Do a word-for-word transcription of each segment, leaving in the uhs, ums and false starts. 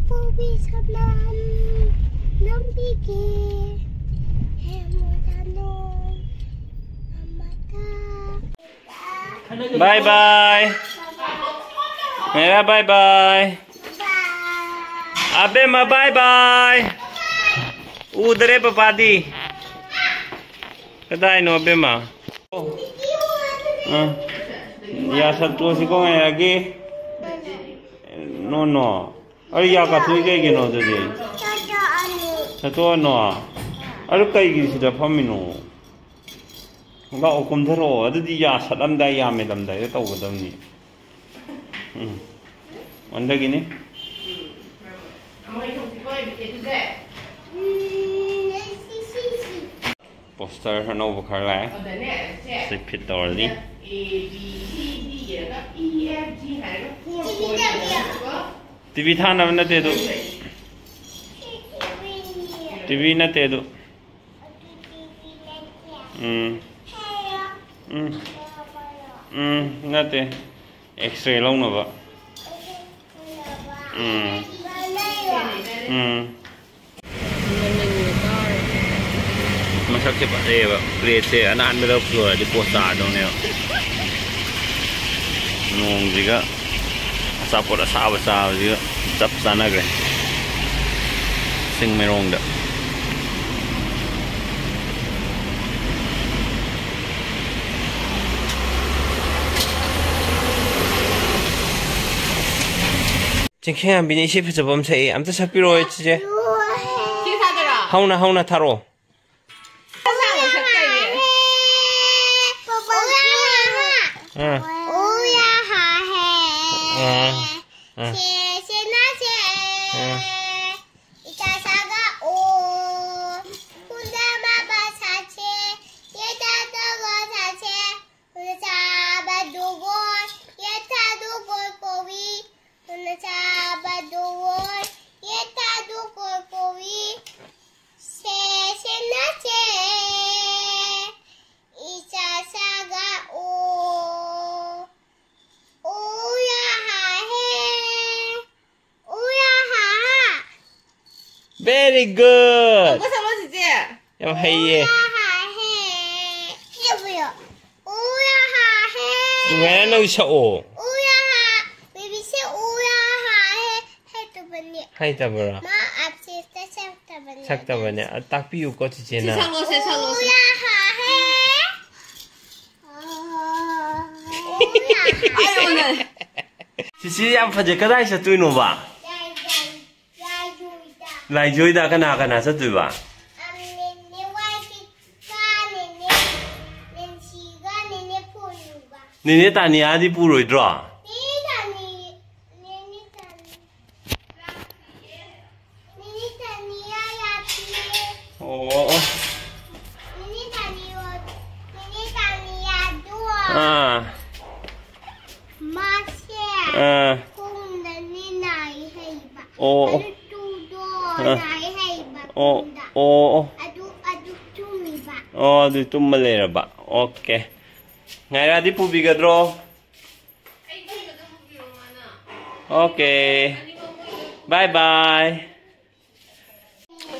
ꯄꯨꯕꯤ ꯁꯅꯥꯝ ꯂꯝꯕꯤꯒꯤ ꯍꯦꯃꯨꯗꯅꯣ ꯑꯃꯇ꯫ Bye bye. ꯃꯦꯔꯥ bye bye. ꯑꯕꯦꯝꯃ bye bye. ꯎꯗꯔꯦ ꯄꯄꯥꯗꯤ꯫ ꯀꯗꯥꯏꯅꯣ ꯑꯕꯦꯝꯃ? ꯑ, ꯌꯥ ꯁꯠꯇꯣꯛꯑꯁꯤꯀꯣ ꯉꯥꯏꯔꯒꯦ꯫ ꯅꯣ, ꯅꯣ꯫ ꯑꯩ ꯌꯥ ꯀꯥꯊꯣꯛꯏ ꯀꯩꯒꯤꯅꯣ ꯑꯗꯨꯗꯤ? ꯁꯠꯇꯣꯛꯑꯅꯣ꯫ ꯑꯗꯨ ꯀꯩꯒꯤ ꯁꯤꯗ ꯐꯝꯃꯤꯅꯣ? ꯂꯥꯛꯑꯣ, ꯀꯨꯝꯊꯔꯛꯑꯣ꯫ ꯑꯗꯨꯗꯤ ꯌꯥ ꯁꯠꯂꯝꯗꯥꯏ, ꯌꯥ ꯃꯦꯠꯂꯝꯗꯥꯏꯗ ꯇꯧꯒꯗꯕꯅꯤ꯫ ꯎꯝ꯫ ꯑꯣꯟꯊꯒꯤꯅꯤ꯫ ꯄꯣꯁꯇꯔ ꯑꯅꯧꯕ ꯈꯔ ꯂꯥꯛꯑꯦ꯫ ꯁꯤ ꯐꯤꯠ ꯇꯧꯔꯅꯤ꯫ ꯇꯤ ꯚꯤ ꯊꯥꯅꯕ ꯅꯠꯇꯦ ꯑꯗꯨ꯫ ꯇꯤ ꯚꯤ ꯅꯠꯇꯦ ꯑꯗꯨ꯫ ꯎꯝ꯫ ꯎꯝ꯫ ꯎꯝ, ꯅꯠꯇꯦ꯫ ꯑꯦꯛꯁꯔꯦ ꯂꯧꯅꯕ꯫ ꯎꯝ꯫ ꯎꯝ꯫ ꯃꯁꯛꯁꯦ ꯐꯖꯩꯌꯦꯕ꯫ ꯄ꯭ꯂꯦꯠꯁꯦ ꯑꯅꯥꯟꯕꯗ ꯄꯨꯔꯗꯤ ꯄꯣꯠ ꯇꯥꯗꯧꯅꯦꯕ꯫ ꯅꯣꯡꯁꯤꯒ ꯑꯆꯥꯄꯣꯠ ꯑꯁꯥꯕ ꯆꯥꯕꯁꯤꯒ ꯆꯞ ꯆꯥꯟꯅꯈ꯭ꯔꯦ꯫ ꯆꯤꯡꯃꯩꯔꯣꯡꯗ꯫ ꯆꯤꯡꯈꯩꯉꯥꯟꯕꯤꯅ ꯏꯁꯩ ꯐꯖꯕ ꯑꯃ ꯁꯛꯏ꯫ ꯑꯝꯇ ꯁꯛꯄꯤꯔꯛꯑꯣ, ꯆꯤꯆꯦ꯫ ꯁꯤ ꯊꯥꯗꯔꯣ? ꯍꯧꯅ, ꯍꯧꯅ ꯊꯥꯔꯛꯑꯣ꯫ ꯑꯥ꯫ ꯑꯥ꯫ ꯑꯥ꯫ ꯑꯥ꯫ ꯁꯦ ꯁꯦꯟꯅꯁꯦ ꯏꯆꯥ ꯁꯥꯒ ꯑꯣ ꯑꯣ ꯌꯥ ꯍꯥ ꯍꯦ꯫ Very good. ꯀꯣ ꯁꯛꯂꯣ ꯆꯤꯆꯦ꯫ ꯌꯥꯝ ꯍꯩꯌꯦ꯫ ꯎꯔꯥ ꯍꯥ ꯍꯦ꯫ ꯁꯤ ꯄꯨꯌꯣ꯫ ꯎꯔꯥ ꯍꯥ ꯍꯦ꯫ ꯉꯥꯏꯔ ꯅꯪ ꯁꯛꯑꯣ꯫ ꯎꯔꯥ ꯍꯥ꯫ ꯕꯦꯕꯤꯁꯦ ꯎꯔꯥ ꯍꯥ ꯍꯦ ꯍꯩꯇꯕꯅꯤ꯫ ꯍꯩꯇꯕ꯭ꯔꯣ? ꯃꯥ ꯑꯞꯁꯦꯁꯇ ꯁꯛꯇꯕꯅꯤ꯫ ꯁꯛꯇꯕꯅꯦ꯫ ꯑ, ꯇꯥꯛꯄꯤꯌꯨꯀꯣ ꯁꯤ ꯆꯤꯆꯦꯅ꯫ ꯁꯛꯂꯣꯁꯦ ꯁꯛꯂꯣꯁꯦ꯫ ꯎꯔꯥ ꯍꯥ ꯍꯦ꯫ ꯎꯔꯥ ꯍꯥ꯫ ꯑꯩ ꯑꯣꯟꯅꯔꯦ꯫ ꯆꯤꯆꯦ ꯌꯥꯝ ꯐꯖꯩ꯫ ꯀꯗꯥꯏ ꯆꯠꯇꯣꯏꯅꯣꯕ? ꯌꯥꯏ ꯌꯥꯏ ꯌꯥꯏ ꯌꯨꯏꯗ꯫ ꯂꯥꯏꯖꯣꯏꯗ ꯀꯅꯥ ꯀꯅꯥ ꯆꯠꯇꯣꯏꯕ? ꯑꯝ, ꯅꯦꯅꯦ ꯋꯥꯏꯒꯤ ꯀꯥ ꯅꯦꯅꯦ ꯅꯦꯟꯁꯤꯒ ꯅꯦꯅꯦ ꯐꯣꯟꯂꯨꯒ꯫ ꯅꯦꯅꯦ ꯇꯥꯅꯤꯌꯥꯗꯤ ꯄꯨꯔꯣꯏꯗ꯭ꯔꯣ? ꯅꯦꯅꯦ ꯇꯥꯅꯤ ꯅꯦꯅꯦ ꯇꯥꯅꯤ ꯅꯦꯅꯦ ꯇꯥꯅꯤꯌꯥ ꯌꯥꯗꯤꯌꯦ꯫ ꯑꯣ ꯑꯣ꯫ ꯅꯦꯅꯦ ꯇꯥꯅꯤꯌꯣ ꯅꯦꯅꯦ ꯇꯥꯅꯤꯌꯥꯗꯣ꯫ ꯑꯥ ꯃꯥꯁꯦ ꯑꯥ꯫ ꯈꯣꯡꯗꯅꯦ ꯅꯥꯏ ꯍꯩꯕ꯫ ꯑꯣ ꯑꯣ꯫ ꯑꯗꯨ ꯇꯨꯗꯣ ꯑꯥ꯫ ꯅꯥꯏ ꯍꯩꯕ ꯑꯣ ꯈꯣꯡꯗ꯫ ꯑꯣ ꯑꯣ꯫ ꯑꯗꯨ ꯑꯗꯨ ꯇꯨꯝꯃꯤꯕ꯫ ꯑꯣ ꯑꯗꯨ ꯇꯨꯝꯃ ꯂꯩꯔꯕ꯫ ꯑꯣꯀꯦ꯫ ꯉꯥꯏꯔꯥꯗꯤ ꯄꯨꯕꯤꯒꯗ꯭ꯔꯣ? ꯑꯣꯀꯦ꯫ ꯕꯥꯏ ꯕꯥꯏ꯫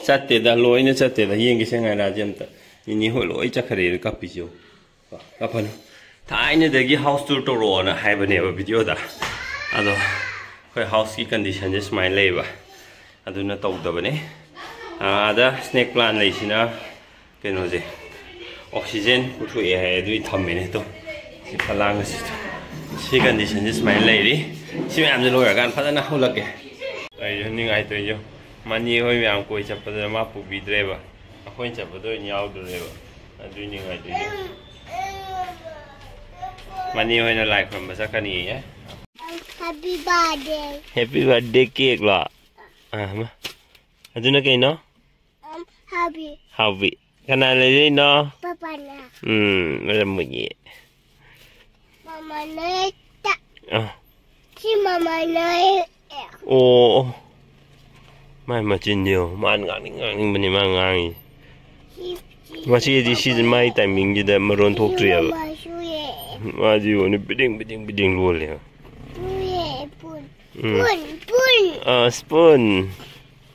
ꯆꯠꯇꯦꯗ, ꯂꯣꯏꯅ ꯆꯠꯇꯦꯗ꯫ ꯌꯦꯡꯒꯦꯁꯦ ꯉꯥꯏꯔꯥꯁꯦ ꯑꯝꯇ꯫ ꯅꯤꯅꯤ ꯍꯣꯏ ꯂꯣꯏ ꯆꯠꯈ꯭ꯔꯦ꯫ ꯀꯞꯄꯤꯁꯤ ꯌꯦꯡꯉꯨ꯫ ꯀꯞꯄꯅꯨ꯫ ꯊꯥꯏꯅꯗꯒꯤ ꯍꯥꯎꯁ ꯇꯨꯔ ꯇꯧꯔꯛꯑꯣꯅ ꯍꯥꯏꯕꯅꯦꯕ ꯚꯤꯗꯤꯑꯣꯗ꯫ ꯑꯗꯣ ꯑꯩꯈꯣꯏ ꯍꯥꯎꯁꯀꯤ ꯀꯟꯗꯤꯁꯟꯁꯦ ꯁꯨꯃꯥꯏꯅ ꯂꯩꯌꯦꯕ꯫ ꯑꯗꯨꯅ ꯇꯧꯗꯕꯅꯦ꯫ ꯑꯥꯗ ꯁ꯭ꯅꯦꯛ ꯄ꯭ꯂꯥꯟ ꯂꯩꯁꯤꯅ ꯀꯩꯅꯣꯁꯦ, ꯑꯣꯛꯁꯤꯖꯦꯟ ꯄꯨꯊꯣꯛꯑꯦ ꯍꯥꯏ, ꯑꯗꯨꯏ ꯊꯝꯃꯤꯅꯦ꯫ ꯑꯗꯣ ꯁꯤ ꯐꯂꯥꯡ ꯑꯁꯤ, ꯁꯤ ꯀꯟꯗꯤꯁꯟꯁꯦ ꯁꯨꯃꯥꯏꯅ ꯂꯩꯔꯤ꯫ ꯁꯤ ꯃꯌꯥꯝꯁꯦ ꯂꯣꯏꯔꯀꯥꯟꯗ ꯐꯖꯅ ꯍꯧꯜꯂꯛꯀꯦ꯫ ꯑꯩꯁꯨ ꯅꯤꯡꯉꯥꯏꯇꯣꯏꯁꯨ ꯃꯅꯤ ꯍꯣꯏ ꯃꯌꯥꯝ ꯀꯣꯏ ꯆꯠꯄꯗ ꯃꯥ ꯄꯨꯕꯤꯗ꯭ꯔꯦꯕ, ꯑꯩꯈꯣꯏꯅ ꯆꯠꯄꯗ ꯑꯣꯏꯅ ꯌꯥꯎꯗꯣꯔꯦꯕ꯫ ꯑꯗꯨꯏ ꯅꯤꯡꯉꯥꯏꯇꯣꯏꯁꯨ ꯃꯅꯤ ꯍꯣꯏꯅ ꯂꯥꯏ ꯈꯨꯔꯨꯝꯕ ꯆꯠꯀꯅꯤꯌꯦ꯫ Happy birthday. Happy birthday cake ꯂꯣ? ꯑꯥ, ꯑꯃ꯫ ꯑꯗꯨꯅ ꯀꯩꯅꯣ? Um, happy. ꯍꯥꯎꯕꯤ꯫ ꯀꯅꯥ ꯂꯩꯔꯩꯅꯣ? ꯄꯥꯄꯥꯅ꯫ ꯎꯝ, ꯃꯔꯝ ꯃꯣꯏꯒꯤ꯫ ꯃꯃꯥꯅ ꯍꯦꯛꯇ꯫ ꯑꯥ꯫ ꯁꯤ ꯃꯃꯥꯅ ꯍꯦꯛꯑꯦ꯫ ꯑꯣ꯫ ꯃꯥꯏ ꯃꯆꯤꯟꯗꯤ ꯌꯦꯡꯉꯣ꯫ ꯃꯥꯅ ꯉꯥꯡꯅꯤꯡ ꯉꯥꯡꯅꯤꯡꯕꯅꯤ ꯃꯥ ꯉꯥꯡꯉꯤ꯫ ꯁꯤ ꯉꯁꯤꯗꯤ ꯁꯤꯁꯦ ꯃꯥꯏ ꯇꯥꯏꯃꯤꯡꯁꯤꯗ ꯃꯔꯣꯟ ꯊꯣꯛꯇ꯭ꯔꯤꯑꯕ꯫ ꯃꯃꯥꯁꯨ ꯌꯦ꯫ ꯃꯥꯗꯤ ꯌꯦꯡꯉꯣꯅꯦ ꯕꯤꯗꯤꯡ ꯕꯤꯗꯤꯡ ꯕꯤꯗꯤꯡ ꯂꯣꯜꯂꯦ꯫ ꯄꯨꯌꯦ ꯄꯨꯟ꯫ ꯎꯝ꯫ ꯄꯨꯟ ꯄꯨꯟ꯫ ꯑꯥ, spoon.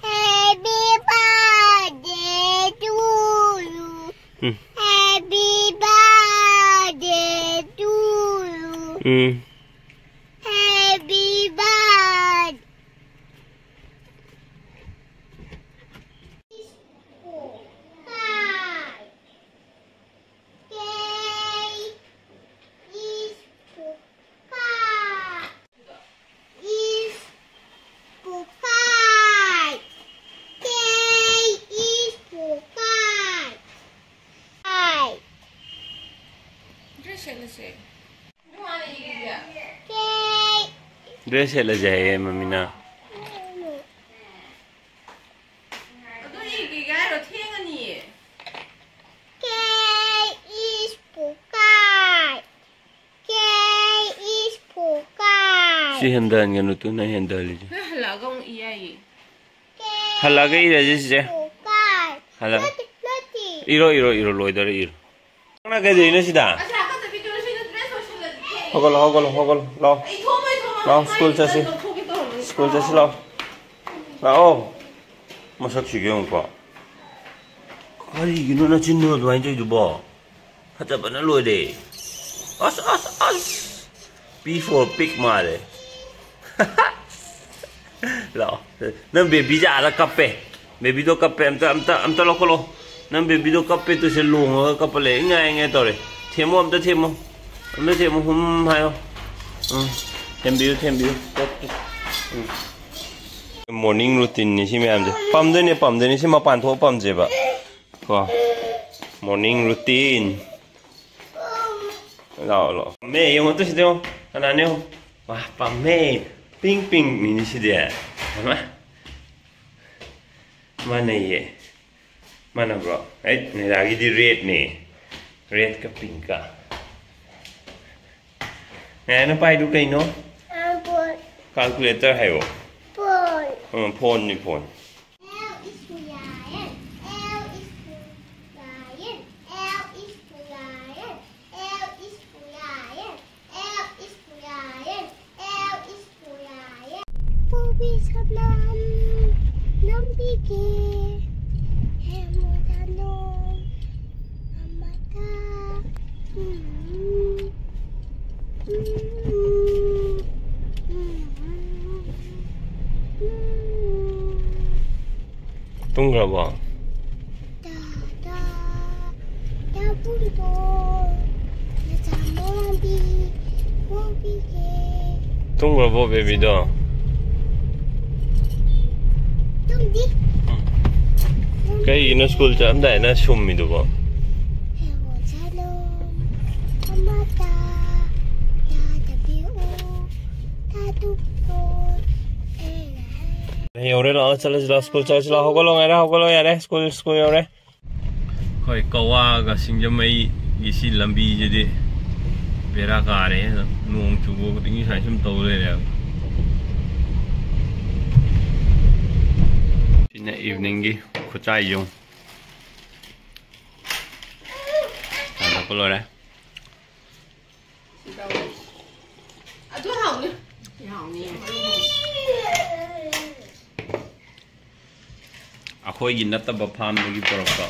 Happy um. Happy birthday to you. Um. Happy birthday. K is for car. Is for kite. K is for kite. Kite. Dress ꯁꯦꯠꯂꯁꯦ꯫ K. Dress ꯁꯦꯠꯂꯁꯦ ꯍꯥꯏꯌꯦ ꯃꯃꯤꯅ꯫ ꯑꯗꯨ ꯏꯒꯦ ꯍꯥꯏꯔꯣ? ꯊꯦꯡꯉꯅꯤꯌꯦ꯫ K is for kite. K is for kite. ꯁꯤ ꯍꯦꯟꯗꯍꯟꯒꯅꯨ, two ꯅꯪ ꯍꯦꯟꯗꯍꯜꯂꯤꯁꯦ꯫ ꯅꯪ ꯍꯜꯂꯛꯑꯒ ꯑꯃꯨꯛ E ꯌꯥꯏꯌꯦ꯫ K ꯍꯜꯂꯛꯑꯒ ꯏꯔꯁꯤ ꯁꯤꯁꯦ꯫ For kite. ꯍꯜꯂꯛ-, ꯅꯠꯇꯦ, ꯅꯠꯇꯦ꯫ ꯏꯔꯣ, ꯏꯔꯣ, ꯏꯔꯣ, ꯂꯣꯏꯗꯧꯔꯦ, ꯏꯔꯣ꯫ ꯅꯪꯅ ꯀꯩꯗꯧꯔꯤꯅꯣ ꯁꯤꯗ? ꯑꯁ, ꯍꯥꯀꯠꯆꯕꯤ ꯇꯧꯔꯁꯤ, ꯅꯪ dress ꯂꯣꯏꯁꯤꯜꯂꯁꯤ꯫ ꯍꯧꯒꯠꯂꯣ, ꯍꯧꯒꯠꯂꯣ, ꯍꯧꯒꯠꯂꯣ, ꯂꯥꯎ꯫ ꯑꯩ ꯊꯣꯡꯕ, ꯑꯩ ꯊꯣꯡꯕ꯫ ꯂꯥꯎ, ꯁ꯭ꯀꯨꯜ ꯆꯠꯁꯤ꯫ ꯂꯧꯊꯣꯛꯀꯦ ꯇꯧꯔꯝꯕꯅꯤ꯫ ꯁ꯭ꯀꯨꯜ ꯆꯠꯁꯤ, ꯂꯥꯎ꯫ ꯂꯥꯛꯑꯣ꯫ ꯃꯁꯛꯁꯤꯒ ꯌꯦꯡꯉꯨꯀꯣ꯫ ꯀꯔꯤꯒꯤꯅꯣ ꯅꯆꯤꯟꯗꯣ ꯑꯗꯨꯃꯥꯏꯅ ꯇꯧꯔꯤꯗꯨꯕꯣ? ꯐꯖꯕꯅ ꯂꯣꯏꯔꯦ꯫ ꯑꯁ, ꯑꯁ, ꯑꯁ! P for pig ꯃꯥꯜꯂꯦ꯫ ꯂꯥꯛꯑꯣ꯫ ꯅꯪ babyꯁꯦ ꯑꯥꯗ ꯀꯞꯄꯦ꯫ Babyꯗꯣ ꯀꯞꯄꯦ꯫ ꯑꯝꯇ, ꯑꯝꯇ, ꯑꯝꯇ ꯂꯧꯈꯠꯂꯣ꯫ ꯅꯪ babyꯗꯣ ꯀꯞꯄꯦ ꯇꯨꯁꯦ, ꯂꯣꯡꯉꯒ ꯀꯞꯄ ꯂꯩ꯫ ꯏꯉꯥꯏ ꯉꯥꯏ ꯇꯧꯔꯦ꯫ ꯊꯦꯝꯃꯣ, ꯑꯝꯇ ꯊꯦꯝꯃꯣ꯫ ꯑꯝꯇ ꯊꯦꯝꯃꯣ꯫ ꯍꯨꯝ ꯍꯥꯏꯌꯣ꯫ ꯎꯝ꯫ ꯊꯦꯝꯕꯤꯌꯨ, ꯊꯦꯝꯕꯤꯌꯨ꯫ ꯎꯝ꯫ Morning routineꯅꯤ ꯁꯤ ꯃꯌꯥꯝꯁꯦ꯫ ꯄꯝꯗꯣꯏꯅꯦ, ꯄꯝꯗꯣꯏꯅꯦ꯫ ꯁꯤ ꯃꯄꯥꯟ ꯊꯣꯛꯑ ꯄꯝꯁꯦꯕ꯫ ꯀꯣ꯫ Morning routine꯫ ꯂꯥꯛꯑꯣ, ꯂꯥꯛꯑꯣ꯫ ꯄꯝꯃꯦ, ꯌꯦꯡꯉꯣ ꯇꯨ ꯁꯤꯗ ꯌꯦꯡꯉꯣ꯫ ꯀꯅꯥꯅꯣ ꯌꯦꯡꯉꯣ꯫ ꯋꯥ, ꯄꯝꯃꯦ꯫ Pink, pinkꯅꯤꯅꯦ ꯁꯤꯗꯤ꯫ ꯍꯩꯃꯥ꯫ ꯃꯥꯟꯅꯩꯌꯦ꯫ ꯃꯥꯟꯅꯕ꯭ꯔꯣ? ꯑꯩ ꯅꯦꯔꯥꯒꯤꯗꯤ redꯅꯦ꯫ Redꯀ pinkꯀ꯫ ꯅꯦꯔꯥꯅ ꯄꯥꯏꯗꯨ ꯀꯩꯅꯣ? ꯑꯥ, phone꯫ Calculator ꯍꯥꯏꯌꯣ꯫ Phone꯫ Um, phoneꯅꯤ, phone꯫ L is for lion. L is for lion. L is for lion. L is for lion. L is for lion. L is for lion. ꯄꯨꯕꯤ ꯁꯅꯥꯝ ꯂꯝꯕꯤꯒꯤ ꯍꯦꯃꯨꯗꯅꯣ꯫ ꯇꯨꯝꯈ꯭ꯔꯕꯣ? ꯇꯨꯝꯈ꯭ꯔꯕꯣ ꯕꯦꯕꯤꯗꯣ? ꯀꯩꯒꯤꯅꯣ ꯁ꯭ꯀꯨꯜ ꯆꯠꯂꯝꯗꯥꯏꯅ ꯁꯨꯝꯃꯤꯗꯨꯕꯣ? ꯌꯧꯔꯦ, ꯂꯥꯛꯑꯣ, ꯆꯠꯂꯁꯤ, ꯂꯥꯛꯑꯣ, ꯁ꯭ꯀꯨꯜ ꯆꯠꯂꯁꯤ, ꯂꯥꯛꯑꯣ, ꯍꯧꯒꯠꯂꯣ, ꯉꯥꯏꯔꯦ, ꯍꯧꯒꯠꯂꯣ, ꯌꯥꯔꯦ, ꯁ꯭ꯀꯨꯜ, ꯁ꯭ꯀꯨꯜ ꯌꯧꯔꯦ꯫ ꯑꯩꯈꯣꯏ ꯀꯋꯥꯒ ꯁꯤꯡꯖꯃꯩꯒꯤ ꯁꯤ ꯂꯝꯕꯤꯁꯤꯗꯤ ꯕꯦꯔꯥ ꯀꯥꯔꯦ꯫ ꯅꯣꯡ ꯆꯨꯕ ꯈꯨꯗꯤꯡꯒꯤ ꯁꯨꯃꯥꯏꯅ ꯁꯨꯝ ꯇꯧ ꯂꯩꯔꯦꯕ꯫ ꯁꯤꯅ ꯏꯚꯤꯅꯤꯡꯒꯤ ꯈꯨꯠꯆꯥꯏꯁꯨ ꯊꯥꯗꯣꯛꯄ ꯂꯣꯏꯔꯦ꯫ ꯑꯗꯨ ꯍꯥꯎꯅꯤ꯫ ꯍꯥꯎꯅꯤ꯫ ꯑꯩꯈꯣꯏꯒꯤ ꯅꯠꯇꯕ ꯐꯥꯝꯗꯒꯤ ꯄꯨꯔꯛꯄ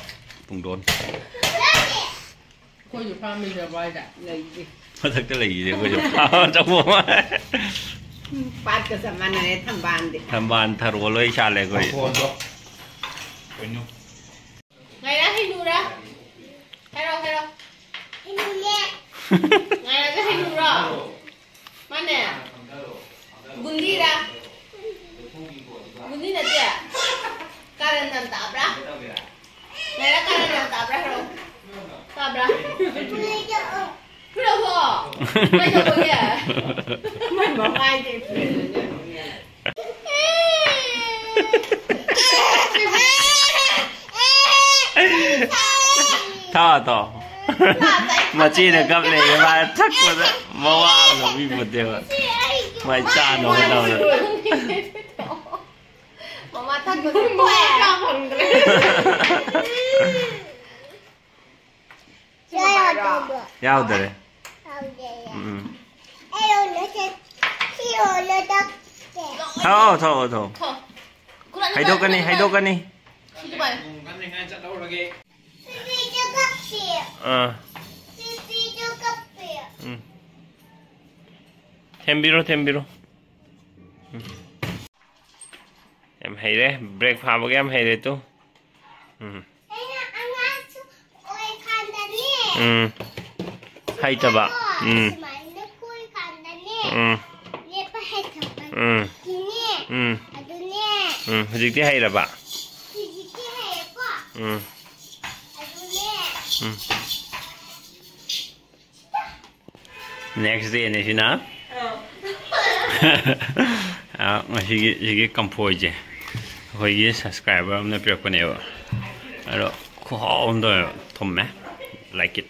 ꯄꯨꯡꯗꯣꯟ꯫ ꯑꯩꯈꯣꯏꯁꯨ ꯐꯥꯝ ꯂꯩꯖꯕ꯭ꯔꯣ ꯍꯥꯏꯁꯦ? ꯂꯩꯇꯦ꯫ ꯃꯊꯛꯇ ꯂꯩꯈꯤꯁꯦ ꯑꯩꯈꯣꯏꯁꯨ ꯐꯥꯝ ꯑꯆꯧꯕ ꯑꯃ꯫ ꯄꯥꯠꯀ ꯆꯞ ꯃꯥꯟꯅꯔꯦ ꯊꯝꯕꯥꯜꯗꯤ꯫ ꯊꯝꯕꯥꯜ ꯊꯔꯣ ꯂꯣꯏ ꯁꯥꯠꯂꯦ ꯑꯩꯈꯣꯏ꯫ ꯃꯈꯣꯟꯗꯣ ꯀꯩꯅꯣ? ꯉꯥꯏꯔꯥ ꯍꯩꯅꯨꯔꯥ? ꯍꯥꯏꯔꯣ, ꯍꯥꯏꯔꯣ꯫ ꯉꯥꯏꯔꯥꯁꯦ ꯍꯩꯅꯨꯔꯣ? ꯃꯥꯅꯦ? ꯒꯨꯂꯤꯔꯥ? ꯒꯨꯂꯤ ꯅꯠꯇꯦ? ꯀꯥꯔꯟ ꯌꯥꯝ ꯇꯥꯕ꯭ꯔꯥ? ꯉꯥꯏꯔꯥ ꯀꯥꯔꯟ ꯌꯥꯝ ꯇꯥꯕ꯭ꯔꯥ ꯍꯥꯏꯔꯣ꯫ ꯇꯥꯕ꯭ꯔꯥ? ꯐꯨꯔꯛꯑꯣ꯫ ꯀꯩꯗꯧꯕꯒꯤ? ꯃꯥꯏ ꯃꯃꯥꯏꯁꯦ ꯐꯨꯔꯛꯑꯣ꯫ ꯊꯛꯑꯣ, ꯊꯛꯑꯣ꯫ ꯃꯆꯦꯅ ꯀꯞ ꯂꯩꯌꯦ, ꯃꯥ ꯊꯛꯄꯗ ꯃꯋꯥ ꯑꯃ ꯂꯧꯕꯤꯄꯣꯠꯇꯦꯕ꯫ ꯃꯥꯏ ꯆꯥꯅꯕ ꯇꯧꯔꯦ꯫ ꯃꯃꯥ ꯊꯛꯄꯗ ꯃꯋꯥ ꯐꯪꯗ꯭ꯔꯦ꯫ ꯌꯥꯎꯗꯔꯦ꯫ ꯎꯝ꯫ ꯊꯛꯑꯣ, ꯊꯛꯑꯣ, ꯊꯛꯑꯣ꯫ ꯍꯩꯗꯣꯛꯀꯅꯤ, ꯍꯩꯗꯣꯛꯀꯅꯤ꯫ ꯁꯤꯗꯤ ꯄꯥꯏꯌꯨ꯫ ꯄꯨꯡ ꯉꯟꯂꯤꯉꯩ ꯆꯠꯍꯧꯔꯒꯦ꯫ ꯑꯥ꯫ ꯎꯝ꯫ ꯊꯦꯝꯕꯤꯔꯣ, ꯊꯦꯝꯕꯤꯔꯣ꯫ ꯎꯝ꯫ ꯌꯥꯝ ꯍꯩꯔꯦ꯫ Break ꯐꯥꯕꯒ ꯌꯥꯝ ꯍꯩꯔꯦ ꯇꯨ꯫ ꯎꯝ꯫ ꯎꯝ꯫ ꯍꯩꯇꯕ꯫ ꯎꯝ꯫ ꯎꯝ꯫ ꯎꯝ꯫ ꯎꯝ꯫ ꯎꯝ꯫ ꯍꯧꯖꯤꯛꯇꯤ ꯍꯩꯔꯕ? ꯎꯝ꯫ ꯎꯝ꯫ Next dayꯅꯦ ꯁꯤꯅ꯫ ꯑꯥ꯫ ꯑꯥ, ꯉꯁꯤꯒꯤ, ꯁꯤꯒꯤ ꯀꯝꯐꯣꯏꯁꯦ ꯑꯩꯈꯣꯏꯒꯤ subscriber ꯑꯃꯅ ꯄꯤꯔꯛꯄꯅꯦꯕ꯫ ꯑꯗꯣ ꯈꯨꯍꯥꯎ ꯑꯃ ꯇꯧꯋꯦꯕ, ꯊꯨꯝꯃꯦ꯫ Like it꯫